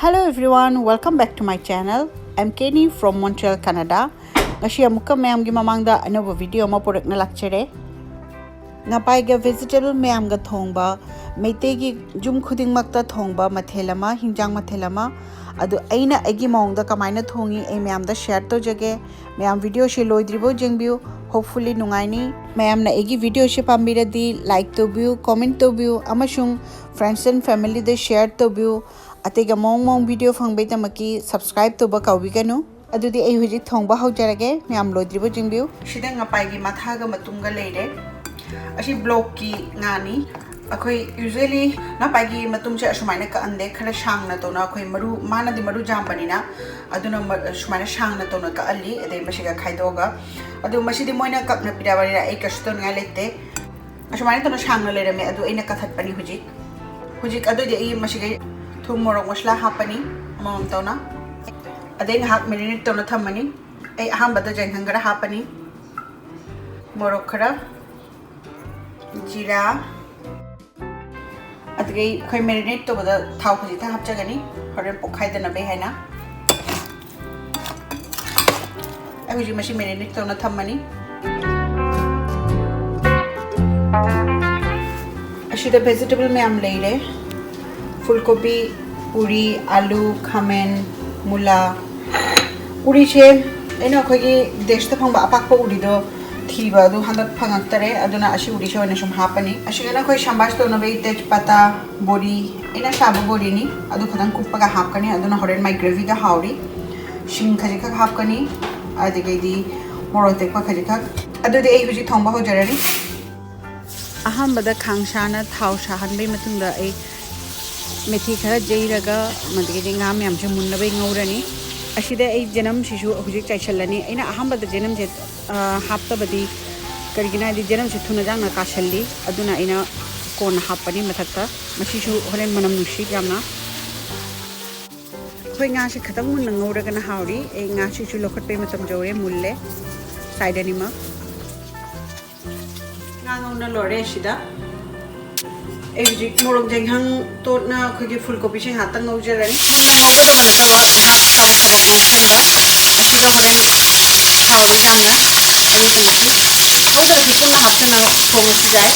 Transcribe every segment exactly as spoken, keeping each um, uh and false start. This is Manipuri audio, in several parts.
Hello everyone, welcome back to my channel. I'm Kenny from Montreal, Canada. ꯉꯁꯤ ꯑꯃꯨꯛꯀ ꯃꯌꯥꯝꯒꯤ ꯃꯃꯥꯡꯗ ꯑꯅꯧꯕ video ꯑꯃ ꯄꯨꯔꯛꯅ ꯂꯥꯛꯆꯔꯦ꯫ ꯉꯄꯥꯏꯒ vegetable ꯃꯌꯥꯝꯒ ꯊꯣꯡꯕ, ꯃꯩꯇꯩꯒꯤ ꯌꯨꯝ ꯈꯨꯗꯤꯡꯃꯛꯇ ꯊꯣꯡꯕ ꯃꯊꯦꯜ ꯑꯃ, ꯍꯤꯟꯖꯥꯡ ꯃꯊꯦꯜ ꯑꯃ, ꯑꯗꯨ ꯑꯩꯅ ꯑꯩꯒꯤ ꯃꯑꯣꯡꯗ ꯀꯃꯥꯏꯅ ꯊꯣꯡꯉꯤ ꯑꯩ ꯃꯌꯥꯝꯗ share ꯇꯧꯖꯒꯦ꯫ ꯃꯌꯥꯝ videoꯁꯤ ꯂꯣꯏꯗ꯭ꯔꯤꯐꯥꯎ ꯌꯦꯡꯕꯤꯌꯨ, hopefully ꯅꯨꯡꯉꯥꯏꯅꯤ꯫ ꯃꯌꯥꯝꯅ ꯑꯩꯒꯤ videoꯁꯤ ꯄꯥꯝꯕꯤꯔꯗꯤ like ꯇꯧꯕꯤꯌꯨ, comment ꯇꯧꯕꯤꯌꯨ, ꯑꯃꯁꯨꯡ friends and familyꯗ share ꯇꯧꯕꯤꯌꯨ꯫ ꯑꯇꯩꯒ ꯃꯑꯣꯡ ꯃꯑꯣꯡ video ꯐꯪꯕꯩꯗꯃꯛꯀꯤ subscribe ꯇꯧꯕ ꯀꯥꯎꯕꯤꯒꯅꯨ꯫ ꯑꯗꯨꯗꯤ ꯑꯩ ꯍꯧꯖꯤꯛ ꯊꯣꯡꯕ ꯍꯧꯖꯔꯒꯦ, ꯃꯌꯥꯝ ꯂꯣꯏꯗ꯭ꯔꯤꯕ ꯆꯤꯡꯕꯤꯌꯨ꯫ ꯁꯤꯗ ꯉꯄꯥꯏꯒꯤ ꯃꯊꯥꯒ ꯃꯇꯨꯝꯒ ꯂꯩꯔꯦ꯫ ꯑꯁꯤ blockꯀꯤ ꯉꯥꯅꯤ꯫ ꯑꯩꯈꯣꯏ usually ꯉꯄꯥꯏꯒꯤ ꯃꯇꯨꯝꯁꯦ ꯑꯁꯨꯃꯥꯏꯅ ꯀꯛꯍꯟꯗꯦ, ꯈꯔ ꯁꯥꯡꯅ ꯇꯧꯅ ꯑꯩꯈꯣꯏ ꯃꯔꯨ, ꯃꯥꯅꯗꯤ ꯃꯔꯨ ꯌꯥꯝꯕꯅꯤꯅ, ꯑꯗꯨꯅ ꯃ-, ꯁꯨꯃꯥꯏꯅ ꯁꯥꯡꯅ ꯇꯧꯅ ꯀꯛꯍꯜꯂꯤ꯫ ꯑꯗꯩ ꯃꯁꯤꯒ ꯈꯥꯏꯗꯣꯛꯑꯒ, ꯑꯗꯨ ꯃꯁꯤꯗꯤ ꯃꯣꯏꯅ ꯀꯛꯅ ꯄꯤꯔꯛꯑꯕꯅꯤꯅ ꯑꯩ ꯀꯩꯁꯨ ꯇꯧꯅꯤꯡꯉꯥꯏ ꯂꯩꯇꯦ꯫ ꯑꯁꯨꯃꯥꯏꯅ ꯇꯧꯅ ꯁꯥꯡꯅ ꯂꯩꯔꯝꯃꯦ, ꯑꯗꯨ ꯑꯩꯅ ꯀꯛꯊꯠꯄꯅꯤ ꯍꯧꯖꯤꯛ꯫ ꯍꯧꯖꯤꯛ ꯑꯗꯨꯗꯤ ꯑꯩ ꯃꯁꯤꯒꯤ ꯊꯨꯝ, ꯃꯣꯔꯣꯛ, ꯃꯁꯂꯥ ꯍꯥꯞꯄꯅꯤ ꯑꯃꯃꯝ ꯇꯧꯅ꯫ ꯑꯗꯩ ꯉꯥꯏꯍꯥꯛ marinate ꯇꯧꯅ ꯊꯝꯃꯅꯤ꯫ ꯑꯩ ꯑꯍꯥꯟꯕꯗ ꯌꯥꯏꯉꯪ ꯈꯔ ꯍꯥꯞꯄꯅꯤ, ꯃꯣꯔꯣꯛ ꯈꯔ, ꯖꯤꯔꯥ, ꯑꯗꯨꯗꯒꯤ ꯑꯩꯈꯣꯏ marinate ꯇꯧꯕꯗ ꯊꯥꯎ ꯈꯖꯤꯛꯇꯪ ꯍꯥꯞꯆꯒꯅꯤ, ꯍꯣꯔꯦꯟ ꯄꯣꯛꯈꯥꯏꯗꯅꯕ ꯍꯥꯏꯅ꯫ ꯑꯩ ꯍꯧꯖꯤꯛ ꯃꯁꯤ marinate ꯇꯧꯅ ꯊꯝꯃꯅꯤ꯫ ꯑꯁꯤꯗ vegetable ꯃꯌꯥꯝ ꯂꯩꯔꯦ, ꯐꯨꯜ ꯀꯣꯕꯤ, ꯄꯨꯔꯤ, ꯑꯥꯂꯨ, ꯈꯥꯃꯦꯟ, ꯃꯨꯂꯥ꯫ ꯎꯔꯤꯁꯦ ꯑꯩꯅ ꯑꯩꯈꯣꯏꯒꯤ ꯗꯦꯁꯇ ꯐꯪꯕ ꯑꯄꯥꯛꯄ ꯎꯔꯤꯗꯣ ꯊꯤꯕ ꯑꯗꯨ ꯍꯟꯗꯛ ꯐꯪꯉꯛꯇꯔꯦ, ꯑꯗꯨꯅ ꯑꯁꯤ ꯎꯔꯤꯁꯦ ꯑꯣꯏꯅ ꯁꯨꯝ ꯍꯥꯞꯄꯅꯤ꯫ ꯑꯁꯤꯒꯅ ꯑꯩꯈꯣꯏ ꯁꯝꯕꯥꯁ ꯇꯧꯅꯕꯒꯤ ꯇꯦꯖꯄꯇꯥ, ꯕꯣꯔꯤ, ꯑꯩꯅ ꯁꯥꯕ ꯕꯣꯔꯤꯅꯤ, ꯑꯗꯨ ꯈꯇꯪ ꯀꯨꯞꯄꯒ ꯍꯥꯞꯀꯅꯤ꯫ ꯑꯗꯨꯅ ꯍꯣꯔꯦꯟ my gravyꯗ ꯍꯥꯎꯔꯤ꯫ ꯁꯤꯡ ꯈꯖꯤꯛꯈꯛ ꯍꯥꯞꯀꯅꯤ, ꯑꯗꯒꯤꯗꯤ ꯃꯣꯔꯣꯛ ꯑꯇꯦꯛꯄ ꯈꯖꯤꯛꯈꯛ꯫ ꯑꯗꯨꯗꯤ ꯑꯩ ꯍꯧꯖꯤꯛ ꯊꯣꯡꯕ ꯍꯧꯖꯔꯅꯤ꯫ ꯑꯍꯥꯟꯕꯗ ꯈꯥꯡ ꯁꯥꯅ ꯊꯥꯎ ꯁꯥꯍꯟꯕꯒꯤ ꯃꯇꯨꯡꯗ ꯑꯩ ꯃꯦꯊꯤ ꯈꯔ ꯌꯩꯔꯒ, ꯑꯗꯒꯤꯗꯤ ꯉꯥ ꯃꯌꯥꯝꯁꯦ ꯃꯨꯟꯅꯕ ꯉꯧꯔꯅꯤ꯫ ꯑꯁꯤꯗ ꯑꯩ ꯆꯅꯝꯁꯤꯁꯨ ꯍꯧꯖꯤꯛ ꯆꯥꯏꯁꯤꯜꯂꯅꯤ꯫ ꯑꯩꯅ ꯑꯍꯥꯟꯕꯗ ꯆꯅꯝꯁꯦ, ꯑ, ꯍꯥꯞꯇꯕꯗꯤ ꯀꯔꯤꯒꯤꯅꯣ ꯍꯥꯏꯗꯤ ꯆꯅꯝꯁꯦ ꯊꯨꯅ ꯌꯥꯡꯅ ꯀꯥꯁꯜꯂꯤ, ꯑꯗꯨꯅ ꯑꯩꯅ ꯀꯣꯟꯅ ꯍꯥꯞꯄꯅꯤ ꯃꯊꯛꯇ꯫ ꯃꯁꯤꯁꯨ ꯍꯣꯔꯦꯟ ꯃꯅꯝ ꯅꯨꯡꯁꯤ ꯌꯥꯝꯅ꯫ ꯑꯩꯈꯣꯏ ꯉꯥꯁꯦ ꯈꯤꯇꯪ ꯃꯨꯟꯅ ꯉꯧꯔꯒꯅ ꯍꯥꯎꯔꯤ꯫ ꯑꯩ ꯉꯥꯁꯤꯁꯨ ꯂꯧꯈꯠꯄꯩ ꯃꯇꯝ ꯌꯧꯔꯦ, ꯃꯨꯜꯂꯦ꯫ Side ꯑꯅꯤꯃꯛ ꯉꯥ ꯉꯧꯅ ꯂꯣꯏꯔꯦ꯫ ꯁꯤꯗ ꯑꯩ ꯍꯧꯖꯤꯛ ꯃꯣꯔꯣꯛ ꯖꯦꯡꯍꯪ ꯇꯣꯠꯅ ꯑꯩꯈꯣꯏꯒꯤ ꯐꯨꯜ ꯀꯣꯕꯤꯁꯦ ꯉꯥꯏꯍꯥꯛꯇꯪ ꯉꯧꯖꯔꯅꯤ꯫ ꯊꯨꯅ ꯉꯧꯒꯗꯕ ꯅꯠꯇꯕ, ꯉꯥꯏꯍꯥꯛ ꯆꯥꯎ ꯆꯥꯎ ꯉꯧꯁꯤꯟꯕ꯫ ꯑꯁꯤꯒ ꯍꯣꯔꯦꯟ ꯁꯥꯕꯒꯤ ꯆꯥꯡꯗ ꯍꯣꯔꯦꯟ ꯀꯩꯅꯣꯁꯤ ꯍꯧꯗ꯭ꯔꯁꯨ ꯄꯨꯟꯅ ꯍꯥꯞꯆꯤꯟꯅ ꯊꯣꯡꯉꯁꯨ ꯌꯥꯏ꯫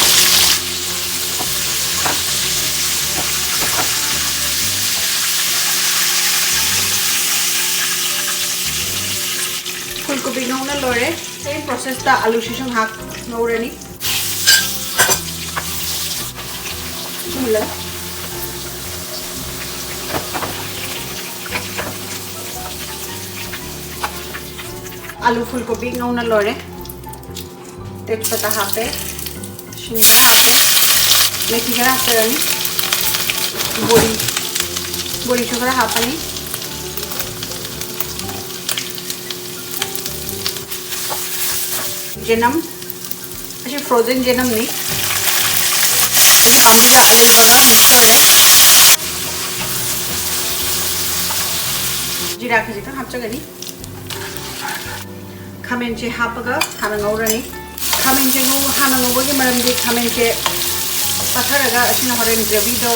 ꯐꯨꯜ ꯀꯣꯕꯤ ꯉꯧꯅ ꯂꯣꯏꯔꯦ꯫ Same process ꯇ ꯑꯂꯨꯁꯤꯁꯨ ꯉꯥꯏꯍꯥꯛ ꯉꯧꯔꯅꯤ꯫ ꯃꯨꯜꯂꯦ꯫ ꯑꯂꯨ ꯐꯨꯜ ꯀꯣꯕꯤ ꯉꯧꯅ ꯂꯣꯏꯔꯦ꯫ ꯇꯦꯖꯄꯇꯥ ꯍꯥꯞꯄꯦ, ꯁꯤꯡ ꯈꯔ ꯍꯥꯞꯄꯦ, ꯃꯦꯊꯤ ꯈꯔ ꯍꯥꯞꯆꯔꯅꯤ, ꯕꯣꯔꯤ, ꯕꯣꯔꯤꯁꯨ ꯈꯔ ꯍꯥꯞꯄꯅꯤ꯫ ꯌꯦꯅꯝ, ꯑꯁꯤ frozen ꯌꯦꯅꯝꯅꯤ꯫ ꯑꯗꯨ ꯍꯥꯞꯄꯒ ꯑꯂꯨꯒ ꯃꯤꯛꯁ ꯇꯧꯔꯦ꯫ ꯖꯤꯔꯥ ꯈꯖꯤꯛꯇꯪ ꯍꯥꯞꯆꯒꯅꯤ꯫ ꯈꯥꯃꯦꯟꯁꯦ ꯍꯥꯞꯄꯒ ꯍꯥꯟꯅ ꯉꯧꯔꯅꯤ꯫ ꯈꯥꯃꯦꯟꯁꯦ ꯉꯧ-, ꯍꯥꯟꯅ ꯉꯧꯕꯒꯤ ꯃꯔꯝꯗꯤ ꯈꯥꯃꯦꯟꯁꯦ ꯄꯠꯊꯔꯒ ꯑꯁꯤꯅ ꯍꯣꯔꯦꯟ ꯒ꯭ꯔꯦꯚꯤꯗꯣ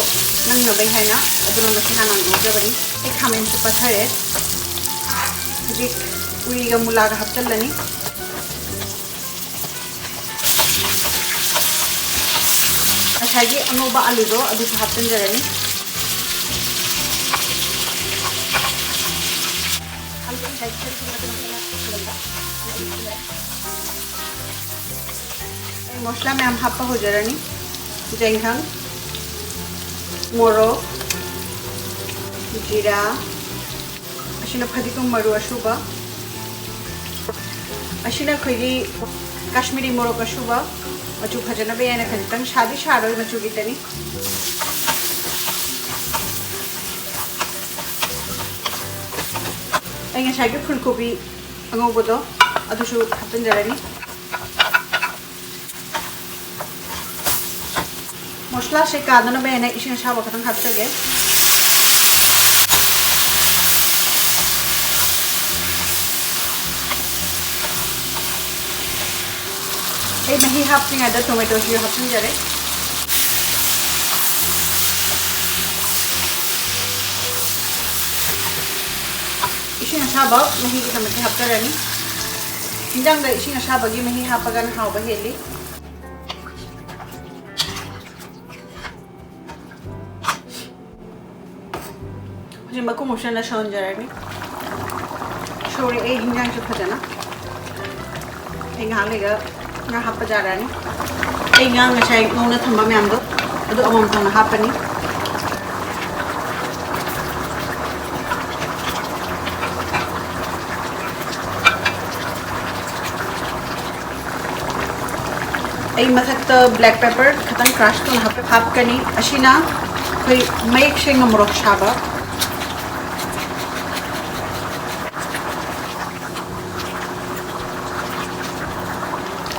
ꯅꯪꯅꯕꯩ ꯍꯥꯏꯅ, ꯑꯗꯨꯅ ꯃꯁꯤ ꯍꯥꯟꯅ ꯉꯧꯖꯕꯅꯤ꯫ ꯑꯩ ꯈꯥꯃꯦꯟꯁꯦ ꯄꯠꯊꯔꯦ꯫ ꯍꯧꯖꯤꯛ ꯎꯏꯒ ꯃꯨꯂꯥꯒ ꯍꯥꯞꯆꯤꯜꯂꯅꯤ꯫ ꯉꯁꯥꯏꯒꯤ ꯑꯉꯧꯕ ꯑꯂꯨꯗꯣ ꯑꯗꯨꯁꯨ ꯍꯥꯞꯆꯤꯟꯖꯔꯅꯤ꯫ ꯑꯩ ꯃꯁꯂꯥ ꯃꯌꯥꯝ ꯍꯥꯞꯄ ꯍꯧꯖꯔꯅꯤ꯫ ꯖꯦꯡꯍꯪ, ꯃꯣꯔꯣꯛ, ꯖꯤꯔꯥ, ꯑꯁꯤꯅ ꯐꯗꯤꯒꯣꯝ ꯃꯔꯨ ꯑꯁꯨꯕ, ꯑꯁꯤꯅ ꯑꯩꯈꯣꯏꯒꯤ ꯀꯥꯁꯃꯤꯔꯤ ꯃꯣꯔꯣꯛ ꯑꯁꯨꯕ, ꯃꯆꯨ ꯐꯖꯅꯕ ꯍꯥꯏꯅ ꯈꯖꯤꯛꯇꯪ, ꯁꯥꯗꯤ ꯁꯥꯔꯣꯏ, ꯃꯆꯨꯒꯤꯇꯅꯤ꯫ ꯑꯩ ꯉꯁꯥꯏꯒꯤ ꯐꯨꯜ ꯀꯣꯕꯤ ꯑꯉꯧꯕꯗꯣ ꯑꯗꯨꯁꯨ ꯍꯥꯞꯆꯤꯟꯖꯔꯅꯤ꯫ ꯃꯁꯂꯥꯁꯦ ꯀꯥꯗꯅꯕ ꯍꯥꯏꯅ ꯏꯁꯤꯡ ꯑꯁꯥꯕ ꯈꯤꯇꯪ ꯍꯥꯞꯆꯒꯦ꯫ ꯑꯩ ꯃꯍꯤ ꯍꯥꯞꯇ꯭ꯔꯤꯉꯩꯗ ꯇꯣꯃꯦꯇꯣꯁꯨ ꯍꯥꯞꯆꯤꯟꯖꯔꯦ꯫ ꯏꯁꯤꯡ ꯑꯁꯥꯕ ꯃꯍꯤꯒꯤꯗꯃꯛꯇ ꯍꯥꯞꯆꯔꯅꯤ꯫ ꯏꯟꯖꯥꯡꯗ ꯏꯁꯤꯡ ꯑꯁꯥꯕꯒꯤ ꯃꯍꯤ ꯍꯥꯞꯄꯒꯅ ꯍꯥꯎꯕ ꯍꯦꯜꯂꯤ꯫ ꯍꯧꯖꯤꯛ ꯃꯀꯨ ꯃꯨꯛꯁꯟꯅ ꯁꯧꯍꯟꯖꯔꯅꯤ꯫ ꯁꯧꯔꯦ ꯑꯩ ꯍꯤꯟꯖꯥꯡꯁꯦ ꯐꯖꯅ꯫ ꯑꯩ ꯉꯥꯏꯍꯥꯛ ꯂꯩꯒ ꯉꯥ ꯍꯥꯞꯄ ꯌꯥꯔꯅꯤ꯫ ꯑꯩ ꯉꯥ ꯉꯁꯥꯏ ꯉꯧꯅ ꯊꯝꯕ ꯃꯌꯥꯝꯗꯣ ꯑꯗꯨ ꯑꯃꯃꯝ ꯊꯣꯡꯅ ꯍꯥꯞꯄꯅꯤ꯫ ꯑꯩ ꯃꯊꯛꯇ black pepper ꯈꯤꯇꯪ crush ꯇꯧꯅ ꯍꯥꯞ- ꯍꯥꯞꯀꯅꯤ꯫ ꯑꯁꯤꯅ ꯑꯩꯈꯣꯏ ꯃꯌꯦꯛ ꯁꯦꯡꯅ ꯃꯣꯔꯣꯛ ꯁꯥꯕ꯫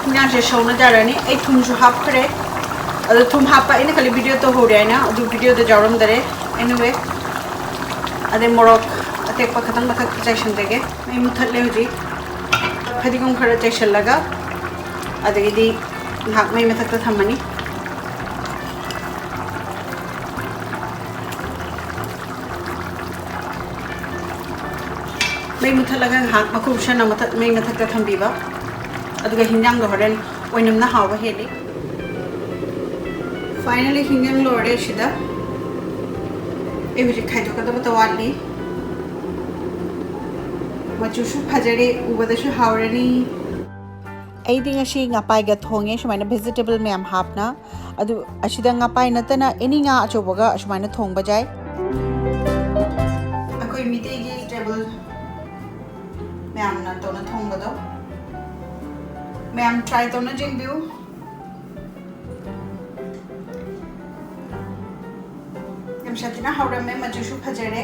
ꯍꯤꯟꯖꯥꯡꯁꯦ ꯁꯧꯅ ꯌꯥꯔꯅꯤ꯫ ꯑꯩ ꯊꯨꯝꯁꯨ ꯍꯥꯞꯈ꯭ꯔꯦ꯫ ꯑꯗꯣ ꯊꯨꯝ ꯍꯥꯞꯄ ꯑꯩꯅ ꯈꯜꯂꯤ video ꯗ ꯍꯧꯔꯦ ꯍꯥꯏꯅ, ꯑꯗꯨ video ꯗ ꯌꯥꯎꯔꯝꯗꯔꯦ꯫ Anyway, ꯑꯗꯩ ꯃꯣꯔꯣꯛ ꯑꯇꯦꯛꯄ ꯈꯤꯇꯪ ꯃꯊꯛꯇ ꯆꯥꯏꯁꯤꯟꯖꯒꯦ꯫ ꯃꯩ ꯃꯨꯊꯠꯂꯦ ꯍꯧꯖꯤꯛ꯫ ꯐꯗꯤꯒꯣꯝ ꯈꯔ ꯆꯥꯏꯁꯤꯜꯂꯒ ꯑꯗꯒꯤꯗꯤ ꯉꯥꯏꯍꯥꯛ ꯃꯩ ꯃꯊꯛꯇ ꯊꯝꯃꯅꯤ꯫ ꯃꯩ ꯃꯨꯊꯠꯂꯒ ꯉꯥꯏꯍꯥꯛ ꯃꯈꯨꯝ ꯁꯟꯅ ꯃꯊꯛ, ꯃꯩ ꯃꯊꯛꯇ ꯊꯝꯕꯤꯕ꯫ ꯑꯗꯨꯒ ꯍꯤꯟꯖꯥꯡꯗꯣ ꯍꯣꯔꯦꯟ ꯑꯣꯏꯅꯝꯅ ꯍꯥꯎꯕ ꯍꯦꯜꯂꯤ꯫ Finally, ꯍꯤꯟꯖꯥꯡ ꯂꯣꯏꯔꯦ꯫ ꯁꯤꯗ ꯑꯩ ꯍꯧꯖꯤꯛ ꯈꯥꯏꯗꯣꯛꯀꯗꯕꯇ ꯋꯥꯠꯂꯤ꯫ ꯃꯆꯨꯁꯨ ꯐꯖꯔꯦ, ꯎꯕꯗꯁꯨ ꯍꯥꯎꯔꯅꯤ꯫ ꯑꯩꯗꯤ ꯉꯁꯤ ꯉꯥꯄꯥꯏꯒ ꯊꯣꯡꯉꯦ, ꯁꯨꯃꯥꯏꯅ vegetable ꯃꯌꯥꯝ ꯍꯥꯞꯅ꯫ ꯑꯗꯨ ꯑꯁꯤꯗ ꯉꯥꯄꯥꯏ ꯅꯠꯇꯅ any ꯉꯥ ꯑꯆꯧꯕꯒ ꯑꯁꯨꯃꯥꯏꯅ ꯊꯣꯡꯕ ꯌꯥꯏ꯫ ꯑꯩꯈꯣꯏ ꯃꯤꯇꯩꯒꯤ table ꯃꯌꯥꯝꯅ ꯇꯧꯅ ꯊꯣꯡꯕꯗꯣ ꯃꯌꯥꯝ try ꯇꯧꯅ ꯌꯦꯡꯕꯤꯌꯨ꯫ ꯌꯥꯝ ꯁꯥꯊꯤꯅ ꯍꯥꯎꯔꯝꯃꯦ, ꯃꯆꯨꯁꯨ ꯐꯖꯔꯦ꯫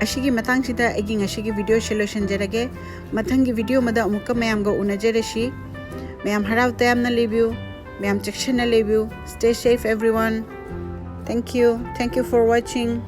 ꯑꯁꯤꯒꯤ ꯃꯇꯥꯡꯁꯤꯗ ꯑꯩꯒꯤ ꯉꯁꯤꯒꯤ video ꯁꯦ ꯂꯣꯏꯁꯤꯟꯖꯔꯒꯦ꯫ ꯃꯊꯪꯒꯤ video ꯑꯃꯗ ꯑꯃꯨꯛꯀ ꯃꯌꯥꯝꯒ ꯎꯅꯖꯔꯁꯤ꯫ ꯃꯌꯥꯝ ꯍꯔꯥꯎ ꯇꯌꯥꯝꯅ ꯂꯩꯕꯤꯌꯨ, ꯃꯌꯥꯝ ꯆꯦꯛꯁꯤꯟꯅ ꯂꯩꯕꯤꯌꯨ꯫ Stay safe, everyone. Thank you. Thank you for watching.